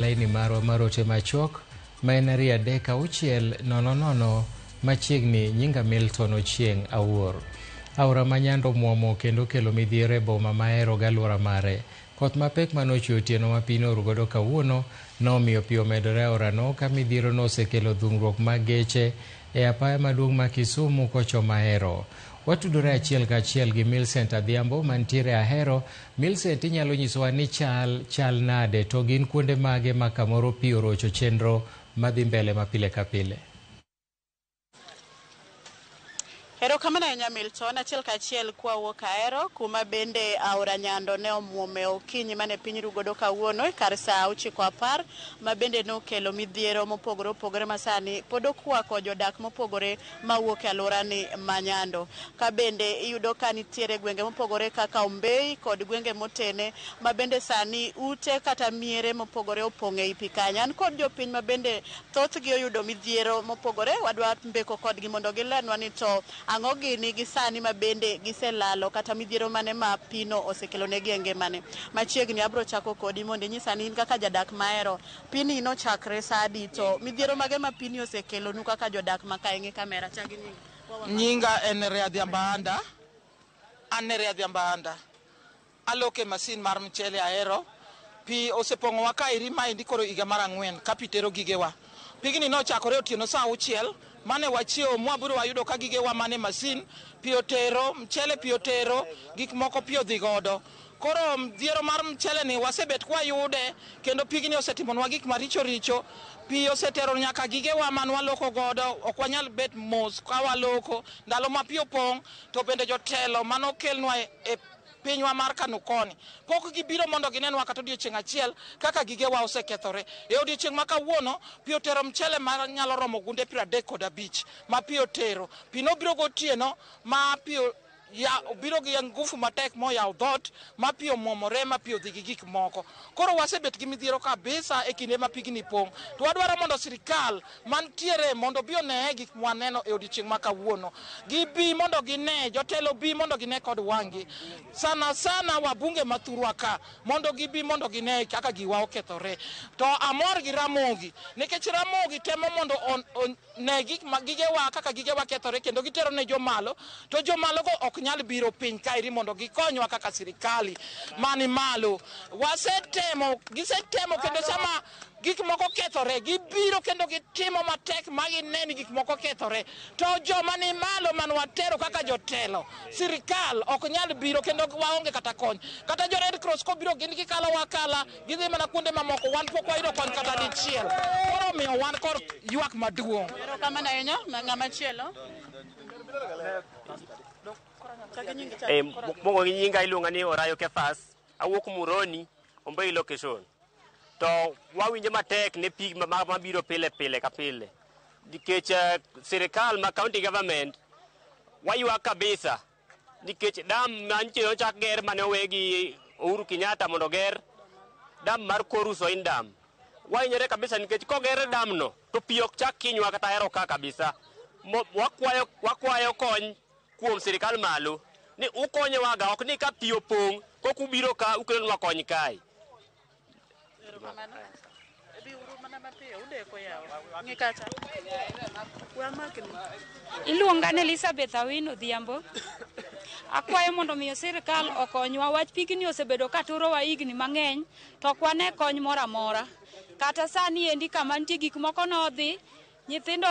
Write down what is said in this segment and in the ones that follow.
Laini marwa mar ote machuok ma en 23600 machiegni. Nyinga Milton Ochieng' Awuor. Aora ma Nyando muomo kendo kelo midhiero e boma ma Ahero gi aluora mare. Koth mapek mane ochwe otieno ma piny noru godo kawuono nomiyo pi omedore e aorano ka midhiero no osekelo dhungruok mag geche e apaya maduong' ma Kisumu kochomo Ahero. Watudore achiel kachiel gi Millicent Adhiambo mantiere Ahero. Millicent, inyalo nyisowa ni chal chal nade to gin kuonde mage ma kamoro pi orocho chenro madhi mbele ma pile ka pile? Erokamano ahinya, Milton. Achiel kachiel kwawuok Ahero, kuma bende aora Nyando ne omuome okinyi mane piny ru godo kawuono e kar saa 9:10, ma bende nokelo midhiero mopogore opogore ma sani pod okwako jodak mopogore mawuok e alworani ma Nyando. Ka bende iyudo ka nitiere gwenge mopogore kaka Ombei kod gwenge motene ma bende sani ute kata miere mopogore opong' ei pi kanyo. An kod jopiny ma bende thothgi oyudo midhiero mopogore, wadwa mbeko kodgi mondo gilernwa ni to ang'o gini gi sani ma bende giselalo kata midhiero mane ma pino osekelo negi e ngimane. Machiegni abro chako kodi mondo inyisa ni in kaka jadak mahero, pini nochakre sa adi to midhiero mage ma pini osekelonu kaka jodak ma kae? Ng'i kamera, chak gi nyingi. Nyinga en Nerea Adhiambo Anda. An Nerea Adhiambo Anda. Aloke masin mar mchele Ahero. Pi osepong'owa kaeri, maendi koro higa mar 4 ka pi tero gigewa. Pigni nochakore otieno saa 6 mane wachiewo mwabiro wayudo ka gigewa mane masin pi otero, mchele pi otero, gik moko pi odhi godo. Koro dhiero mar mchele ni wasebet kwayude kendo pigni osetimonwa gik maricho richo. Pi osetero nyaka gigewa man waloko godo, ok wanyal bet mos ka waloko. Ndalo ma pi opong' to bende jotelo manokelnwa e pinywa mar Kanu koni pok gibiro mondo ginenwa kata odiochieng' achiel kaka gigewa osekethore. E odiochieng' ma kawuono pi otero mchele ma nyalo romo gunde 35 ma pi otero. Pi nobiro gotieno ma pi ya obiro gi ngufu matek moyawo dhoot ma pi omwomore ma pi odhi gi gik moko. Koro wasebet gi midhiero kabisa e kinde ma pigni pong'. To wadwaro mondo sirikal mantiere mondo obi oneye gik mwaneno e odiochieng' ma kawuono. Gibi mondo gine, jotelo bi mondo gine kod wang'gi. Sana sana wabunge ma thurwa ka mondo gibi mondo gine kaka giwa okethore. To amor gi Ramogi nikech Ramogi temo mondo on ne gik ma gigewa kaka gigewa kethore kendo gitero ne jomalo to jomalo go ok nyal biro piny kaeri mondo gikonywa kaka sirikali mani malo. Wasetemo, gisetemo kendo sama gik moko kethore gibiro kendo gitimo matek ma gine ni gik moko kethore, to joma ni malo man watero kaka jotelo sirikal ok nyal biro kendo waonge kata kony. Kata jo Red Cross kobiro gin gikalo wakala, gidhi mana kuonde mamoko, wan pok wayudo kony kata dichiel. Koro omiyo wan kod ywak maduong'. Erokamano ahinya. Ng'ama chielo? Chak gi nyingi, chak. Mokwongo gi nyinga iluonga ni Orayo Kefas, awuok Muroni, Ombei location. To wawinjo matek ne pi mabiro pile pile ka pile. Nikech sirikal ma county government waywak kabisa nikech dam mantie nochak ger mane owe gi Uhuru Kenyatta mondo oger dam mar Koru Soin Dam. Wahinyore kabisa nikech koger dam no to pi ok chak kinywa kata hero ka kabisa. Wakwayo kony kuom sirikal malo ni ukonyowaga, ok ni ka pi opong' kok ubiro ka ukelonwa kony kae. Erokamano. Biuru mana mapiyo, udeko yawa. Ng'i kacha. We amakni. Iluonga ni Elizabeth Awino Odhiambo. Akwayo mondo miyo sirikal okonywa. Wach pigni osebedo ka turowa higni mang'eny to ok wane kony moro amora. Kata sani endi kama nitie gik moko nodhi nyithindo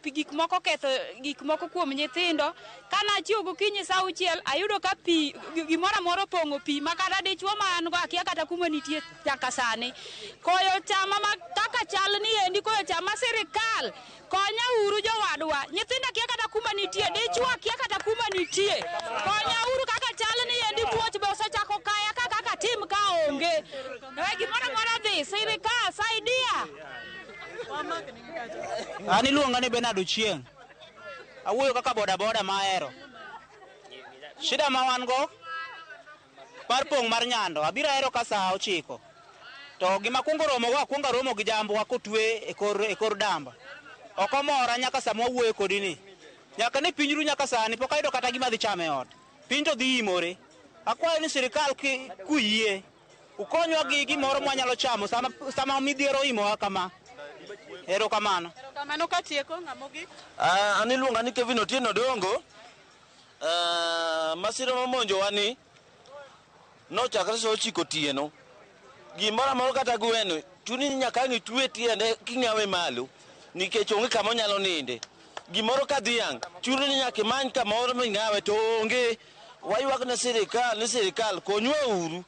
gik moko ketho gik moko kuom nyithindo. Kana achiew gokinyi sa 6 ayudo ka pi gimoro amora opong'o pi ma kata dichuo ma an go akia kata kuma nitie nyaka sani. Koyo chama ma kaka chal ni endi koyo chama, sirikal konya uru jowadwa. Nyithindo akia kata kuma nitie, dichuo akia kata kuma nitie. Konya uru kaka chal ni endi muoch be osechako kaya ka kaka tim ka onge. Gimoro amora dhi, sirikal saidia. An iluonga ni Bernard Ochieng'. Awuoyo kaka boda boda ma ahero. Shida ma wan go mar pong' mar Nyando, abiro ahero ka saa 9. To gima kuongo romo go, akwongo aromo gi jambwa kotwe e kor damba. Ok omora nyaka sama wawuoyo kodi ni. Nyaka ne piny ru nyaka sani pok ayudo kata gima adhi chamo e ot. Piny to dhi imore. Akwayo ni sirikal kuyie. Ukonywa gi gimoro mwanyalo chamo sama, sama midhiero oimowa kama. Erokamano. Erokamano katieko ng'ama ogik. An iluonga ni Kevin Otieno Odongo. Masira momonjowa ni nochakre sa 9 otieno. Gimoro amora kata gweno chuni ni nyaka ang' itwe tiende king'awe malo nikech onge kama onyalo ninde. Gimoro ka dhiang' chuni ni nyaka imany kamoro ming'awe to onge. Waywak ne sirikal ni sirikal konywa uru.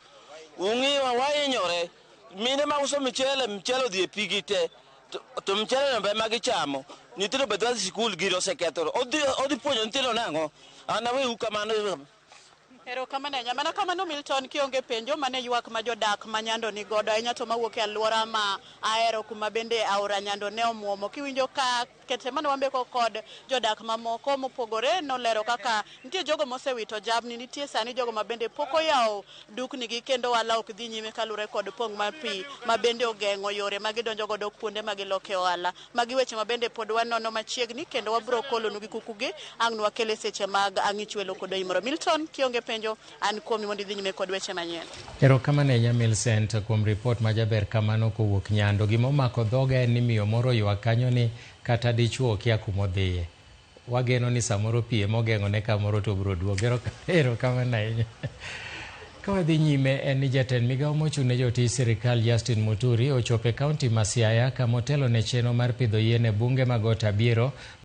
Ung'iwa wahinyore. Mine mauso michele mchele odhi e pigi te. To mchele no be ema gichamo. Nyithindo be dhi sikul gino osekethore. Odhi puonjo nyithindo nang'o? An aweu kamano. Erokamano ahinya. Mana kamano Milton, kionge penjo mane ywak ma jodak ma Nyando ni godo ahinya to mawuok e alwora ma Ahero kuma bende aora Nyando ne omuomo. Kiwinjo ka kete mane wambeko kod jodak mamoko mopogore nolero kaka nitie jogo mosewito jamni, nitie sani jogo ma bende pok oyawo dukni gi kendo ohala ok dhi nyime kaluwore kod pong' mar pi ma bende ogeng'o yore ma gidonjo godo kuonde ma giloke ohala. Magi weche ma bende pod wanono machiegni kendo wabro kolonu gi kukugi ang' nwakele seche mag ang'ich welo kod oimoro. Milton, kionge penjo an kuomi mondo idhi nyime kod weche manyien. Erokamano ahinya Millicent kuom ripot majaber kamano kowuok Nyando. Gima omako dhoga en ni miyo moro oywak kanyo ni kata dichuo okia kumodhiye. Wageno ni samoro pi emogeng'one kamoro to obiro duogo. Erokamano ahinya. Ka wadhi nyime en ni jatend migawo mochung' ne jotij sirikal Justin Muturi ochopo e kaunti ma Siaya kama otelo ne chenro mar pidho yien e bunge mag Got Abiero.